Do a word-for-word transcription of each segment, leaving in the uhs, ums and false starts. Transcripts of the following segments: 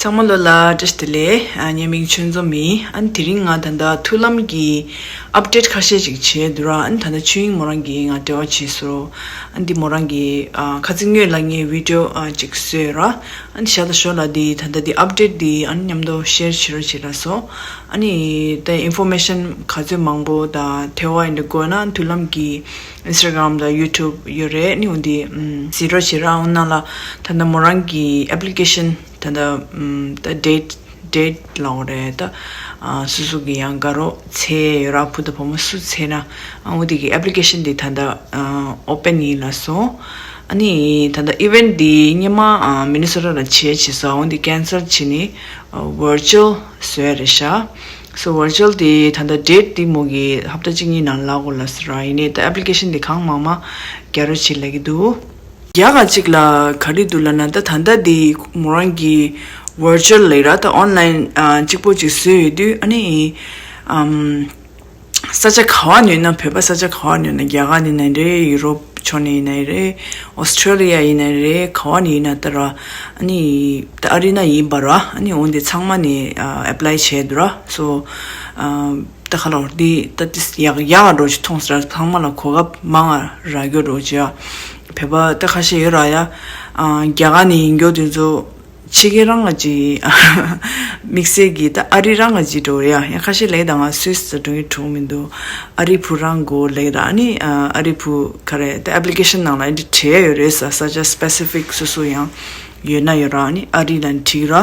ཚང་མ་ལོ་ལ་བཀྲ་ཤིས་བདེ་ལེགས། ཨ་ངའི་མིང་ཆོས་འཛོམས་ཡིན། ཨ་ནི་དེ་རིང་ང་ད་ལྟ་མཐུན་ལམ་གྱི་ཨབ་ཌེཊ་ཁ་ཤས་ཅིག་བྱས་འདུག་ར། ཨ་ནི་ད་ལྟ་ཆོས་དབྱིངས་མོ་རང་གིས་ང་འབྲེལ་བ་བྱས་སོང་། ཨ་ནི་འདི་མོ་རང་གིས་ཨ་ཁ་ཚིག་སྔོན་ལ་ངས་བི་ཌི་ཡོ་ཨ་ཅིག་བཟོས་ར། ཨ་ནི་ཞག་དང་ཞོགས་ལ་འདི་ད་ལྟ་འདི་ཨབ་ཌེཊ་འདི་ཨ་ནི་མཉམ་དུ་ཤེར་བྱེད་རོགས་བྱེད་ལ་སོ། ཨ་ནི་ད་ཨིན་ཕོར་མེ་ཤན་ག་ཚོད་མང་པོ་དང་ཐེ་བ་ཡིན་འདི་དགོས་ན་མཐུན་ལམ་གྱི་ཨིན་སི་ཊ་གྷ་རམ་དང་ཡུ་ཊུབ་ཡོད་རེད། ཨ་ནི་འོ་འདི་ཨམ་གཟིགས་རོགས་བྱེད་ར། འོ་ན་ལ་ད་ལྟ་མོ་རང་གི་ཨེབ་ལི་ཀེ་ཤན་ད་ལྟ་ཨམ་ད་ཌེཊ་ཌེཊ་ལབ་དགོས་རེད་ད། ཨ་སོ་སོ་གི་ཡང་དགའ་རོགས་འཚོལ་ཡོད་ར། བུ་དང་བུ་མོ་སུ་འཚོལ་ན་ཨ་འོ་དེ་གི་ཨེབ་ལི་ཀེ་ཤན་དེ་ད་ལྟ་ཨ་ཨོ་པན་ཡིན་ལ་སོ། ཨ་ནི་ད་ལྟ་ཨི་ཝེན་ཊི་དེ་སྔོན་མ་ཨ་མི་ནི་སོ་ཊ་ལ་བྱས་བྱས་སོང་། འོ་དེ་ཀེན་སལ་བྱས་ནས་ཨ་ཝར་ཅུ་ཨལ་བཟོས་རེད་ཤག་སོ་ཝར་ཅུ་ཨལ་དེ་ད་ལྟ་ཌེཊ་དེ་མོ་གི་ཧབ་ཏ་གཅིག་གཉིས་ནང་ལབ་དགོས་ལ་ཟེར་ར། ཡིན་ནའི་ད་ཨེབ་ལི་ཀེ་ཤན་དེ་གང་མང་མང་རྒྱག་རོགས་བྱེད་ལབ་ཀྱི་འདུག་རྒྱ་གར་གཅིག་ལ་ག་རེ་འདུག་ལབ་ན་ད་ད་ལྟ་དེ་མོ་རང་གི་ཝར་ཅུ་ཨལ་ལབ་ར། ད་ཨོན་ལ་ཡིན་ཨ་གཅིག་པོ་ཅིག་བཟོས་ཡོད་དུས་ཨ་ནི་ཨམ་ས་ཆ་ག་བ་ནས་ཡིན་ན། བོད་པ་ས་ཆ་ག་བ་ནས་ཡིན་ན། རྒྱ་གར་ནས་ཡིན་ན་རེད། ཡུ་རོབ་ཕྱོགས་ནས་ཡིན་ན་རེད། ཨོ་སི་ཊྲེ་ལི་ཡ་ཡིན་ན་རེད། ག་བ་ནས་ཡིན་ན་ད་ར། ཨ་ནི་ད་ཨ་རི་ན་ཡིན་པ་ར། ཨ་ནི་འོན་ཏེ་ཚང་མ་ནས་ཨ་ཨེབ་ལའི་བྱས་འདུག་ར། སོ་ཨ་ད་ག་ལ་བར་འདི་ད་ཏིས་ཡག་ཡག་འགྲོ་ཅིག་མཐོང་སོང་ར། ཚང་མ་ལ་གོ་སྐབས་མང་ང་རག་རྒྱུ་འགྲོ་ཅིག་ཡ། བོད་པ་ད་ཁ་ཤས་ཡོད་ར་ཡ། ཨ་རྒྱ་གར་ནས་ཡིན་རྒྱུ་དེ་ཚོ་ཕྱི་རྒྱལ་རང་ང་ཅིག་དམིགས་བསལ་གྱིས་ད་ཨ་རི་རང་ང་ཅིག་འགྲོ་རེད་ཡ། ཡང་ཁ་ཤས་ལབ་ད་ང་སུད་སི་ད་འགྲོ་གི་འགྲོ་མི་འདུག་ཨ་རི་བུ་རང་དགོས་ལབ་ད། ཨ་ནི་ཨ་རི་བུ་ག་རེ་ད་ཨེབ་ལི་ཀེ་ཤན་ནང་ལ་འདི་བྲིས་ཡོད་རེད་ས། ས་ཆ་སི་པེ་སི་ཕིག་སོ་སོ་ཡང་ཡོད་ན་ཡོད་ར། ཨ་ནི་ཨ་རི་ལ་འགྲིག་ར།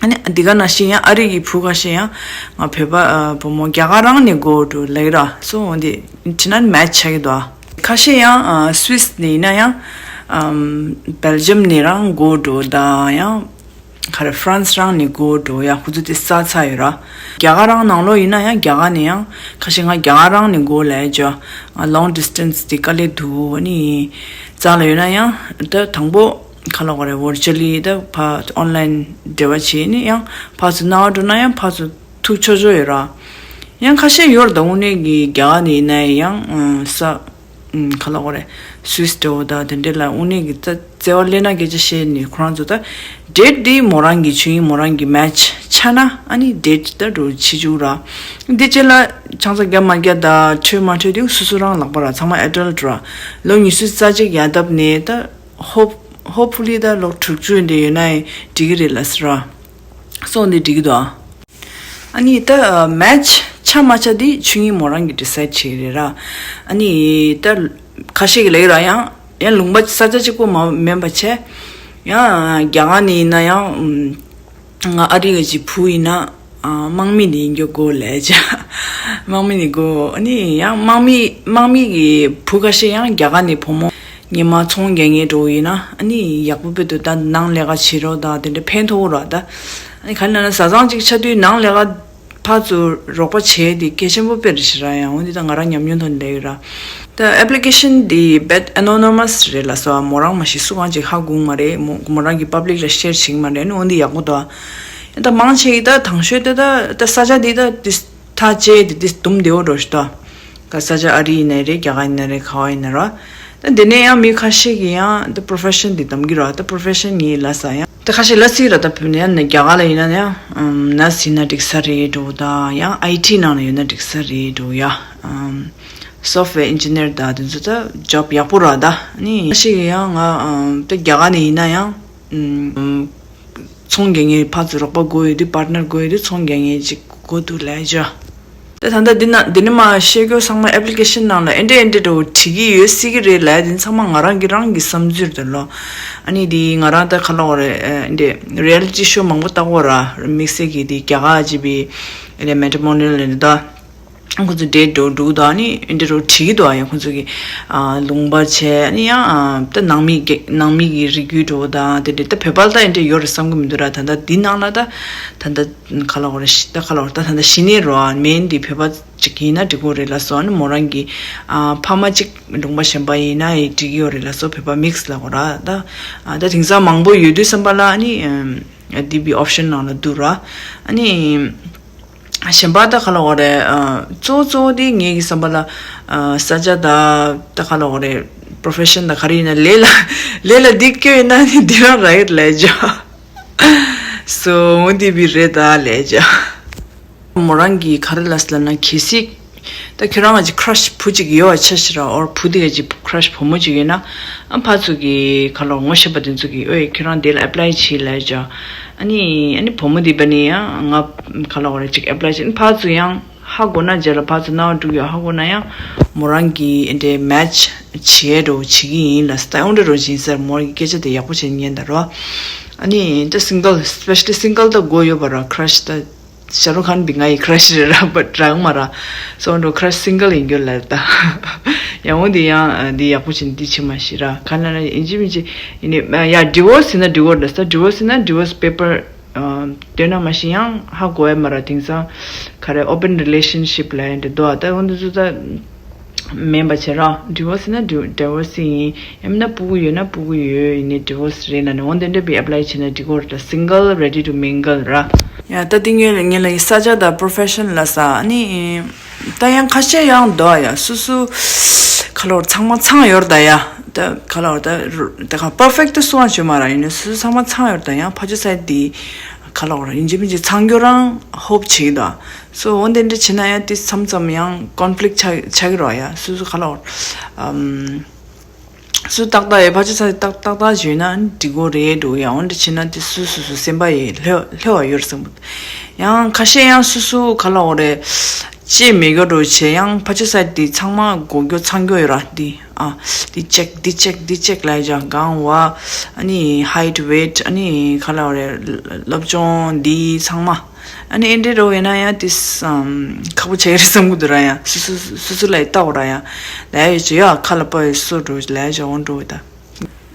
ཨ་ནི་འདི་ག་ནང་བཞིན་ཡང་ཨ་རི་གི་བུ་ཁ་ཤས་ཡང་ང་བོད་པ་ཨ་བུ་མོ་རྒྱ་གར་རང་ནས་དགོས་འགྲོ་ལབ་ར། སོ་འོན་ཏེ་དེ་ན་མེ་ཆི་ཆགས་ཀྱི་འདུག་ཁ་ཤས་ཡང་ཨ་སུད་སི་ནས་ཡིན་ན་ཡང་ཨམ་བེལ་ཇམ་ནས་རང་དགོས་འགྲོ་དང་ཡང་ག་རེ་ཧྥ་རན་སི་རང་ནས་དགོས་འགྲོ་ཡ། ཁོ་ཚོ་དེ་ས་ཚ་ཡོད་ར། རྒྱ་གར་རང་ནང་ལོགས་ཡིན་ན་ཡང་རྒྱ་གར་ནས་ཡང་ཁ་ཤས་ང་རྒྱ་གར་རང་ནས་དགོས་ལབ་ཅོ། ང་ལོང་ཌི་སི་ཊན་སི་དེ་དཀའ་ལས་འདུག་ཨ་ནི་རྩ་ལ་ཡོད་ན་ཡང་ད་དང་པོ་ག་ལབ་དགོས་རེད། ཝར་ཅུ་ལི་ད་ཕ་ཨོན་ལ་ཡིན་འབྲེལ་བ་བྱས་ནས་ཡང་ཕར་ཚུར་གནང་བ་འགྲོ་ན་ཡང་ཕར་ཚུར་ཐུག་ཆོག་ཆོག་ཡོད་ར། ཡང་ཁ་ཤས་ཡོད་ར། ད་དངོས་གནས་ཀྱི་རྒྱ་གར་ནས་ཡིན་ན་ཡང་ས་ཨུམ་ག་ལབ་དགོས་རེད། སུད་སི་འདྲ་བོ་ད་དེ་འདྲས་ལ་དངོས་གནས་ཀྱི་ད་བརྩེ་བ་ལེན་ན་སྐད་ཆ་བཤད་ནས་ཁོ་རང་ཚོ་ད་ཌེཊ་འདི་མོ་རང་གི་ཆོས་དབྱིངས་མོ་རང་གི་མེ་ཆི་ཆགས་ན་ཨ་ནི་ཌེཊ་ད་འགྲོ་བྱེད་བཅུག་ར། འདི་རྗེས་ལ་ཆང་ས་རྒྱག་མ་རྒྱག་ད་འཕྲོད་མ་འཕྲོད་དེ་སོ་སོ་རང་ལག་པ་ར། ཚང་མ་ཨེ་ཌལ་ཊི་ར། ལོ་ཉི་ཤུ་རྩ་གཅིག་ཡར་བསྡད་ནས་ད་ཧོབ་ཧོབ་ཕུ་ལི་ད་ལོ་དྲུག་ཅུ་འདྲ་ཡོད་ན་འགྲིག་གི་རེད་ལབ་ཟེར་ར། སོང་འདི་འགྲིག་གི་འདུག་ཨ། ཨ་ནི་ད་མེ་ཆི་ཆགས་མ་ཆགས་འདི་ཆོས་དབྱིངས་མོ་རང་གིས་ཌི་སའིཌ་བྱེད་ཀྱི་རེད་ར། ཨ་ནི་ད་ཁ་ཤས་ཀྱིས་ལབ་ཀྱི་ར། ཡང་ཡང་ལུང་པ་ས་ཆ་གཅིག་པོ་མ་མིན་པ་བྱས། ཡང་རྒྱ་གར་ནས་ཡིན་ན་ཡང་ང་ཨ་རི་ག་ཅིག་བུ་ཡིན་ན་དམག་མི་ནས་ཡིན་རྒྱུ་དགོས་ལབ་ཅོ། དམག་མི་ནས་དགོས། ཨ་ནི་ཡང་དམག་མི་དམག་མི་གི་བུ་ཁ་ཤས་ཡང་རྒྱ་གར་ནས་བུ་མོ་སྔོན་མ་ཚོང་རྒྱག་མཁན་འདྲ་བོ་ཡིན་ན་ཨ་ནི་ཡག་པོ་དཔེ་འདུག་ད་ནང་ལས་ཀ་བྱེད་རོགས་དང་དེ་འདྲ་ཕན་ཐོགས་ར། ད་ཨ་ནི་ག་རེ་ལབ་ན་བཟའ་ཚང་གཅིག་ཆགས་དུས་ནང་ལས་ཀ་ཕར་ཚུར་རོགས་པ་བྱེད་དེ་གལ་ཆེན་པོ་དཔེ་རེད་ཤག་ར། ཡང་འོན་ཏེ་ད་ང་རང་ཉམས་མྱོང་ཐོག་ནས་ལབ་ཡོད་ར། ད་ཨེབ་ལི་ཀེ་ཤན་འདི་རྦད་ཨེ་ནོ་ནི་མ་སི་རེད་ལབ་སོང་། མོ་རང་མ་གཞི་སུ་གང་ཅིག་ཧ་གོ་གི་མ་རེད། མོ་མོ་རང་གིས་པབ་ལིག་ལ་ཤེར་བྱེད་ཀྱི་མ་རེད། ཨ་ནི་འོན་ཏེ་ཡག་པོ་འདུག་ཨ། ད་མང་ཆེ་གིས་ད་དང་ཤོས་དེ་ད་ད་ས་ཆ་འདི་ད་ཏིས་ཐག་བཅད་དེ་ཏིས་དུམ་བདེ་བོ་འགྲོ་ཤི་ད། ད་ས་ཆ་ཨ་རི་ཡིན་ནའི་རེད། རྒྱ་གར་ཡིན་ནའི་རེད། ག་བ་ཡིན་ན་ར། ད་འདི་ནས་ཡང་མི་ཁ་ཤས་ཀྱིས་ཡང་ད་པོ་རོ་ཕེ་ཤན་འདི་གདམ་གྱི་ར། ད་པོ་རོ་ཕེ་ཤན་ངས་ལབ་ས་ཡང་ད་ཁ་ཤས་ལབ་སྲིད་ར། ད་བོད་ནས་ཡང་ན་རྒྱ་གར་ལ་ཡིན་ན་ཡང་ནར་སི་ཡིན་ན་འགྲིག་ས་རེད་འགྲོ་ད། ཡང་ཨའི་ཊི་ནང་ལ་ཡོད་ན་འགྲིག་ས་རེད་འགྲོ་ཡ། སོཕ་ཝེར་ཨིན་ཇི་ནེར་དང་དེ་ཚོ་ད་ཇོབ་ཡག་པོ་ར། ད་ནི་ཁ་ཤས་ཀྱིས་ཡང་ང་ད་རྒྱ་གར་ནས་ཡིན་ན་ཡང་ཚོང་རྒྱག་མཁན་ཕར་ཚུར་རོགས་པ་དགོས་ཡོད་དུས་པར་ཊི་ནར་དགོས་ཡོད་དུས་ཚོང་རྒྱག་མཁན་ཅིག་དགོས་འདུག་ལབ་ཅོ། ད་ད་ལྟ་འདི་ན་འདི་ནས་མར་བཤད་རྒྱུ་ཚང་མ་ཨེབ་ལི་ཀེ་ཤན་ནང་ལ་ཨེ་འདྲས་ཨེ་འདྲས་འདྲ་བོ་བྲིས་ཀྱི་ཡོད་སྲིད་ཀྱི་རེད་ལབ། དེ་ཚང་མ་ང་རང་གི་རང་གི་བསམ་ཚུལ་རེད་ལོ། ཨ་ནི་འདི་ང་རང་ད་ག་ལབ་དགོས་རེད། ཨེ་འདྲས་རི་ཡ་ལི་ཊི་ཤོ་མང་པོ་ལྟ་གི་ཡོད་ར། དམིགས་བསལ་གྱིས་འདི་རྒྱ་གར་གྱི་བི་ཨེ་འདྲས་མེ་ཊི་རི་མོ་ནི་ཡལ་ཨེ་འདྲས་ད། ཁོང་ཚོ་འདྲས་འགྲོ་འདུག་དང་ནི་འདྲས་འགྲོ་བྲིས་ཀྱི་འདུག་ཨ། ཡང་ཁོང་ཚོ་གི་ཨ་ལུང་པ་བྱས་ནི་ཡང་ཨ་ད་ནང་མི་གི་ནང་མི་གི་རིགས་རྒྱུད་འགྲོ་དང་དེ་འདྲས་ད་བོད་པ་ལ་ད་འདྲས་ཡོད་རེད་བསམ་གྱི་མི་འདུག་ར། ད་ལྟ་འདི་ནང་ལ་ད་ད་ལྟ་ག་ལབ་དགོས་རེད། ད་ག་ལབ་དགོས་རེད། ད་ད་ལྟ་གཞི་ནས་རོ་ཨ་མེན་འདི་བོད་པ་ཅིག་ཡིན་ན་འགྲིག་གི་རེད་ལབ་སོང་། ཨ་ནི་མོ་རང་གི་ཨ་ཕ་མ་ཅིག་ལུང་པ་གཞན་པ་ཡིན་ན་ཡི་འགྲིག་གི་ཡོད་རེད་ལབ་སོང་། བོད་པ་མིག་སི་ལབ་དགོས་ར། ད་ཨ་ད་དེང་སང་མང་པོ་ཡོད་དུས་བསམ་པ་ལ་ཨ་ནི་ཨ་འདི་བི་ཨོབ་ཤན་ནང་ལ་འདུག་ར། ཨ་ནི། གཞན་པ་ད་ག་ལབ་དགོས་རེད། ཨ་གཙོ་བོ་གཙོ་བོ་དེ་ངེད་ཀྱི་བསམ་པ་ལ་ཨ་ས་ཆ་ད་ད་ག་ལབ་དགོས་རེད། པོ་རོ་ཕེ་ཤན་ད་ག་རེ་ཡིན་ན་ལས་ལ་ལས་ལ་འདི་སྐྱོ་ཡིན་ན་ནི་འདི་རང་རག་གི་རེད་ལབ་ཅོ། དོ་འོ་འདི་བི་རེད་ད་ལས་ཅ། མོ་རང་གི་ག་རེ་ལབ་ལབ་ན་གལ་སྲིད། ད་ཁྱོད་རང་ང་ཅིག་ཁྲ་ཤི་བུ་ཅིག་ཡོད་པ་ཆ་ཤི་ར་ཨོར་བུ་དེ་ག་ཅིག་ཁྲ་ཤི་བུ་མོ་ཅིག་ཡོད་ན། ཨ་ཕར་ཚུར་གི་ག་ལོ་ངོ་ཤེས་པ་དེ་ཚོ་གི་ཨོའི་ཁྱོད་རང་དེ་ལ་ཨེབ་ལའི་བྱེད་ལབ་ཅ། ཨ་ནི་ཨ་ནི་བུ་མོ་དེ་བ་ནི་ཡང་ང་ག་ལོ་ར་ཅིག་ཨེབ་ལའི་བྱེད་ཨ་ནི་ཕར་ཚུར་ཡང་། ཧ་གོ་ན་རྗེས་ལ་ཕར་ཚུར་སྣང་བ་འགྲུག་ཡོད་ཧ་གོ་ན་ཡང་མོ་རང་གིས་འདྲའི་match་བྱེད་འགྲོ་བྱེད་ཀྱི་ཡིན་ལ་སྟ་ཡོང་འདྲ་རོ་བྱིན་ཟེར་མོ་རང་གི་སྐད་ཆ་དེ་ཡག་པོ་བྱས་ཉན་ད་རོ། ཨ་ནི་ད་single especially single་ད་དགོས་ཡོད་པ་ར་crush་ད་ཤ་རུ་ཁན་འདི་ང་ཡི་crush་རེད་ར་but་རང་མ་ར་སོང་འགྲོ་crush single་ཡིན་རྒྱུ་ལ་ད་ཡང་འོ་འདི་ཡང་འདི་ཡག་པོ་བྱས་འདི་བྱེད་མ་ཤེས་ར་ག་ན་ན་ཡིན་གཅིག་མིན་གཅིག་ཡིན་ནི་ཡ་divorce་ཡིན་ན་divorce་ད་divorce་ཡིན་ན་divorce paper་ཨ་དོན་ན་མ་ཤེས་ཡང་ཧ་གོ་ཡ་མ་ར་དེང་སང་ག་རེ་open relationship་ལ་ཡང་འདྲ་འདུག་ཨ་ད་འོ་འདི་ཚོ་ད་མིན་པ་བྱེད་ར་divorce་ཡིན་ན་divorce་ཡིན་ཡང་མིན་ན་སྤུ་གུ་ཡོད་ན་སྤུ་གུ་ཡོད་ཡིན་ནི་divorce་རེད་ལ་ནི་འོ་འདི་འདྲ་བི་apply་བྱེད་ན་འགྲིག་གོ་ར་single ready to mingle་ར། ཡ་ད་འདི་ངས་ངས་ལ་ཡི་ས་ཆ་ད་profession་ལ་ས་ཨ་ནི། ད་ཡང་ཁ་ཤས་ཡང་འདུག་ཡ་སུ་སུ་ག་ལོར་ཚང་མ་ཚང་ཡོད་ད་ཡ། ད་ག་ལོར་ད་རུ་ད་ག་perfect་སུ་བ་བྱོས་མ་ར་ཡིན་ནི་སུ་སུ་ཚང་མ་ཚང་ཡོད་ད་ཡང་ཕ་ཆུ་སའི་དི་ག་ལོར་ཡིན་གཅིག་མིན་གཅིག་ཚང་རྒྱུ་རང་hope་བྱེད་ད། so་འོ་འདི་འདྲ་བྱེད་ན་ཡང་དེ་མཚམས་མཚམས་ཡང་conflict་ཆགས་ཆགས་ཀྱི་རོ་ཡ་སུ་སུ་ག་ལོར་ཨམ། སུ་ཏག་ཏག་ཡོད་ཕ་ཆུ་ས་ཏག་ཏག་ཏག་བྱོས་ན་འགྲིག་གོ་རེད་འགྲོ་ཡ་འོན་ཏེ་ཕྱིན་ན་དེ་སུ་སུ་སུ་སེམས་པ་ཡི་ལྷོ་ལྷོ་བ་ཡོད་བསམ་གི་ཡང་ཁ་ཤས་ཡང་སུ་སུ་ག་ལ་འོ་རེད་ཅེས་མེད་གོ་འགྲོ་བྱས་ཡང་ཕ་ཆུ་ས་དེ་ཚང་མ་གོ་རྒྱུ་ཚང་རྒྱུ་ཡོད་ར་དེ་ཨ་དེ་ཅེག་དེ་ཅེག་དེ་ཅེག་ལ་ཡ་གང་བ་ཨ་ནི་height weight་ཨ་ནི་ག་ལ་འོ་རེད་སློབ་སྦྱོང་དེ་ཚང་མ། ཨ་ནི་ཨེ་འདྲའི་རོ་ཡིན་ན་ཡང་ཏིས་ཁག་པོ་ཆགས་རེད་བསམ་གི་འདུག་ར་ཡང་སུ་སུ་སུ་སུ་ལ་ཡི་ལྟ་འོ་ར་ཡང་ལ་ཡ་ཡོད་ཅེ་ཡ་ཁ་ལ་པ་ཡོད་སོ་འགྲོ་ལ་ཡ་ཅེ་འོང་འགྲོ་ཡི་ད།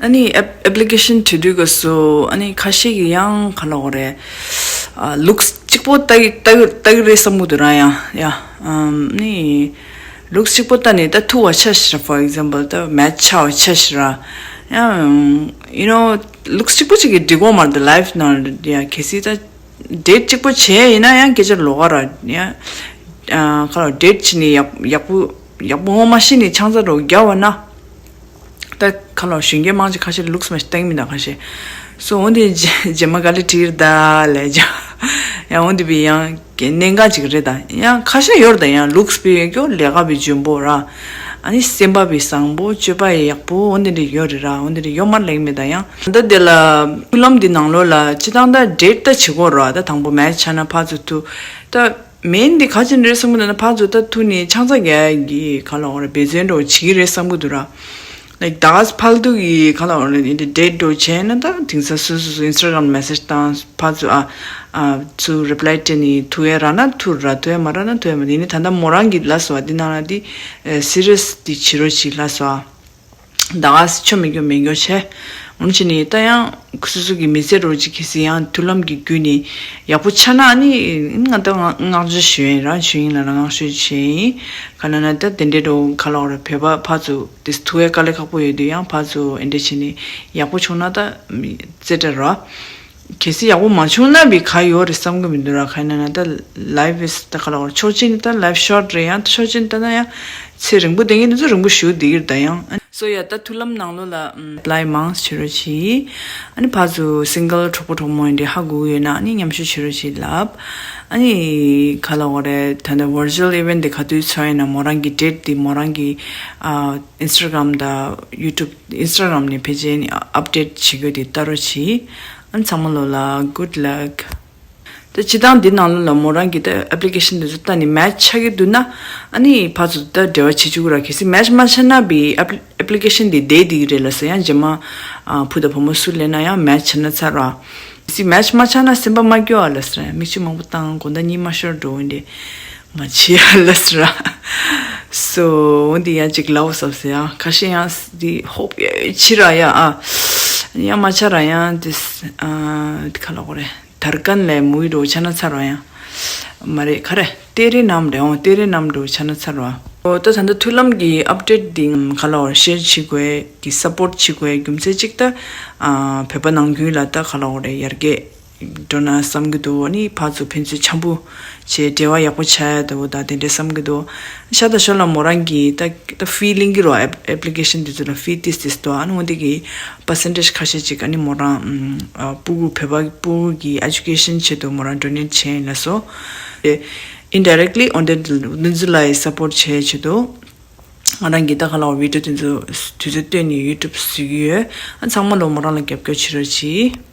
ཨ་ནི་application་དུས་དུས་ག་སུ་ཨ་ནི་ཁ་ཤས་ཀྱི་ཡང་ག་ལ་འོ་རེད། looks་གཅིག་པོ་ལྟ་གི་ལྟ་གི་ལྟ་གི་རེད་བསམ་གི་འདུག་ར་ཡང་ཡ་ཨ་ནི་looks་གཅིག་པོ་ལྟ་ནི་ལྟ་ཐུ་བ་ཆ་ཤི་ར་for example་ལྟ་match་ཆ་བ་ཆ་ཤི་ར་ཡང་you know་looks་གཅིག་པོ་ཅིག་གི་འགྲིག་གོ་མ་རེད་ད་life་ནང་ཡ་གལ་སྲིད་ད། date་གཅིག་པོ་བྱས་ཡིན་ན་ཡང་སྐད་ཆ་ལོགས་ཀ་ར་ཡང་ཁ་ལོ་date་བྱས་ནས་ཡག་ཡག་པོ་ཡག་པོ་ངོ་མ་ཤེས་ནས་ཆང་ས་རོ་རྒྱག་བ་ན་ད་ཁ་ལོ་གཞོན་སྐྱེས་མང་ཆེ་ཁ་ཤས་looks་མ་ཞིག་བཏང་མི་འདུག་ཁ་ཤས་སོ་འོན་ཏེ་རྗེས་མ་ག་ལེ་བྲིས་ད་ལས་ཀྱང་ཡང་འོན་ཏེ་བི་ཡང་གནད་འགག་ཅིག་རེད་ད་ཡང་ཁ་ཤས་ཡོད་ད་ཡང་looks་བི་ཡོད་ཀྱོ་ལས་ཀ་བི་འཇོན་པོ་ར། ཨ་ནི་སེམས་པ་བི་བཟང་པོ་སྤྱོད་པ་ཡི་ཡག་པོ་འོ་འདི་འདྲ་ཡོད་རེད་ར་འོ་འདི་འདྲ་ཡོད་མ་ལེགས་མེད་ད་ཡང་ད་འདི་ལ་ཐུགས་ལམ་འདི་ནང་ལོགས་ལ་སྤྱི་བཏང་ད་date་ད་བྱེད་དགོས་ར་ད་དང་པོ་match་ཆ་ན་ཕར་ཚུར་ཐུག་ད་མེན་འདི་ག་ཅི་འདྲ་བསམ་གི་འདུག་ན་ཕར་ཚུར་ད་ཐུག་ནི་ཆང་ས་རྒྱག་གི་ག་ལ་འོ་ར་འབད་བརྩོན་འགྲོ་བྱེད་ཀྱི་རེད་བསམ་གི་འདུག་ར་like་ད་ག་ཕལ་དུ་གི་ག་ལ་འོ་ར་འདི་date་འགྲོ་བྱས་ན་ད་དེང་སང་སོ་སོ་སོ་Instagram་message་བཏང་ཕར་ཚུར་ཨ། ཚུར་reply་སྤྲད་ནས་ཐུག་ཡ་རག་ན་ཐུག་ར་ཐུག་ཡ་མ་རག་ན་ཐུག་ཡ་མ་རག་ཡིན་ནི་ད་ལྟ་མོ་རང་གི་ལབ་སོང་བ་འདི་ནང་ལ་འདི་serious་འདི་བྱེད་རོགས་བྱེད་ལབ་སོང་བ། ད་ག་སེ་ཆོ་མེད་རྒྱུ་མེད་རྒྱུ་བྱས། འོན་ཕྱིན་ནི་ད་ཡང་སོ་སོ་གི་མི་ཚེ་རོགས་གཅིག་གི་སི་ཡང་མཐུན་ལམ་གྱི་བརྒྱུད་ནས་ཡག་པོ་ཆགས་ན་ནི་ང་ད་བསྔགས་བརྗོད་ཞུ་ཡིན་རང་ཞུ་ཡིན་ལ་ལ་བསྔགས་བརྗོད་བྱས་ཡིན། ག་ན་ན་ད་དེ་འདྲའི་རོགས་ག་ལ་བ་ར་བོད་པ་ཕར་ཚུར་དེ་ཐུག་ཡ་དཀའ་ལས་ཁག་པོ་ཡོད་དུས་ཡང་ཕར་ཚུར་ཨེ་འདྲ་བྱས་ནས་ཡག་པོ་བྱུང་ན་ད་རྩེ་གྲ་ར། གལ་སྲིད་ཡག་པོ་མ་བྱུང་ན་བི་ག་ཡོད་རེད་བསམ་གི་མི་འདུག་ར་ག་ཡིན་ན་ན་ད་life is ད་ག་ལ་བར་ཆོག་ཅིག་ནི་ད་life short་རེད་ཡང་ཆོག་ཅིག་ནི་ད་ན་ཡང་ཚེ་རིང་པོ་བསྡད་མཁན་འདི་ཚོ་རིང་པོ་ཞུ་བསྡད་ཀྱི་རེད་ད་ཡང་སོ་ཡ་ད་ཐུགས་ལམ་ནང་ལོགས་ལ་apply་མང་བྱེད་རོགས་གྱིས། ཨ་ནི་ཕར་ཚུར་single་གྲོགས་པོ་གྲོགས་མོ་ཡིན་དེ་ཧ་གོ་གི་ཡོད་ན་ཨ་ནི་མཉམ་ཞུགས་བྱེད་རོགས་གྱིས་ལབ། ཨ་ནི་ག་ལ་བར་རེད་ད་ནི་virtual event་དེ་ག་དུས་ཚོད་ཡིན་ན་མོ་རང་གི་date་དེ་མོ་རང་གི་ཨ། Instagram་དང་YouTube Instagram་ནས་ཕལ་ཆེར་update་བྱེད་རྒྱུ་དེ་ལྟ་རོགས་གྱིས། ཨ་ཚང་མ་ལོ་ལ་good luck། ད་སྤྱི་བཏང་འདི་ནང་ལོ་ལ་མོ་རང་གི་ད་application་དེ་ཚོ་ལྟ་ནས་match་ཆགས་ཀྱི་འདུག་ན་ཨ་ནི་ཕར་ཚུར་ད་འབྲེལ་བ་བྱེད་བཅུག་ར་གལ་སྲིད་match་མ་ཆགས་ན་བི་application་དེ་བསྡད་བསྡད་ཀྱི་རེད་ལ་ཟེར་ཡང་རྗེས་མ་ཨ་བུ་དང་བུ་མོ་སུ་སླེབས་ན་ཡང་match་ཆགས་ན་ཚར་ར། གལ་སྲིད་match་མ་ཆགས་ན་སེམས་པ་མ་སྐྱོ་ཨ་ལ་ཟེར་མིག་ཆུ་མང་པོ་བཏང་དགོང་དག་གཉིད་མ་ཤོར་འགྲོ་འོན་ཏེ། མ་བྱེད་ཡ་ལབ་སོང་ར། སོ་འོ་འདི་ཡང་ཅིག་ལབ་སོང་ཟེར་ཡང་ཁ་ཤས་ཡང་འདི་ཧོབ་ཡ་ཕྱི་ར་ཡ་ཨ། ཡང་མ་ཆ་ར་ཡང་འདི་ཨ་འདི་ག་ལབ་དགོས་རེད་དར་གན་ལས་མུའི་རོ་ཆ་ན་ཚར་བ་ཡང་། མ་རེད་ག་རེ་ཏེ་རེ་ནམ་རེད་འོང་ཏེ་རེ་ནམ་རོ་ཆ་ན་ཚར་བ། འོ་ད་ད་ལྟ་མཐུན་ལམ་གྱི་update་འདི་ག་ལབ་དགོས་རེད་share་བྱེད་དགོས་གི་support་བྱེད་དགོས་རྒྱུ་མཚན་གཅིག་ད་ཨ་བོད་པ་ནང་ཁུལ་ལ་ད་ག་ལབ་དགོས་རེད་ཡར་རྒྱས། འགྲོ་ན་བསམ་གྱི་འདུག་ཨ་ནི་ཕར་ཚུར་ཕན་ཚུན་འཆམ་པོ་བྱས་འབྲེལ་བ་ཡག་པོ་བྱ་ཡ་འདྲ་བོ་དང་དེ་འདྲ་བསམ་གྱི་འདུག་ཤ་སྟག་ཤོད་ལ་མོ་རང་གིས་ད་ད་ཧྥི་ལིང་གི་རོ་ཨེབ་ཨེབ་ལི་ཀེ་ཤན་དེ་ཚོ་ལ་ཧྥི་ཏིས་ཏིས་འདུག་ཨ་ནི་འོ་དེ་གི་པར་སེན་ཊེ་ཇི་ཁ་ཤས་ཅིག་ཨ་ནི་མོ་རང་ཨ་སྤུ་གུ་བོད་པ་སྤུ་གུ་གི་ཨེ་ཇུ་ཀེ་ཤན་ཆེད་དུ་མོ་རང་ཌོ་ནེཊ་བྱས་ཡིན་ལ་སོ། དེ་ཨིན་ཌའི་རེག་ལི་འོ་དེ་འདུ་འཛི་ལ་ཡི་སབ་པོརཊ་བྱས་ཆེད་དུ། ང་རང་གིས་ད་ག་ལ་བི་ཌི་ཡོ་དེ་ཚོ་དུས་ཚོད་བཏོན་ནས་ཡུ་ཊུབ་བཟོ་གི་ཡོད། ཨ་ཚང་མ་ལོ་མོ་རང་ལ་རྒྱབ་སྐྱོར་བྱེད་རོགས་གྱིས།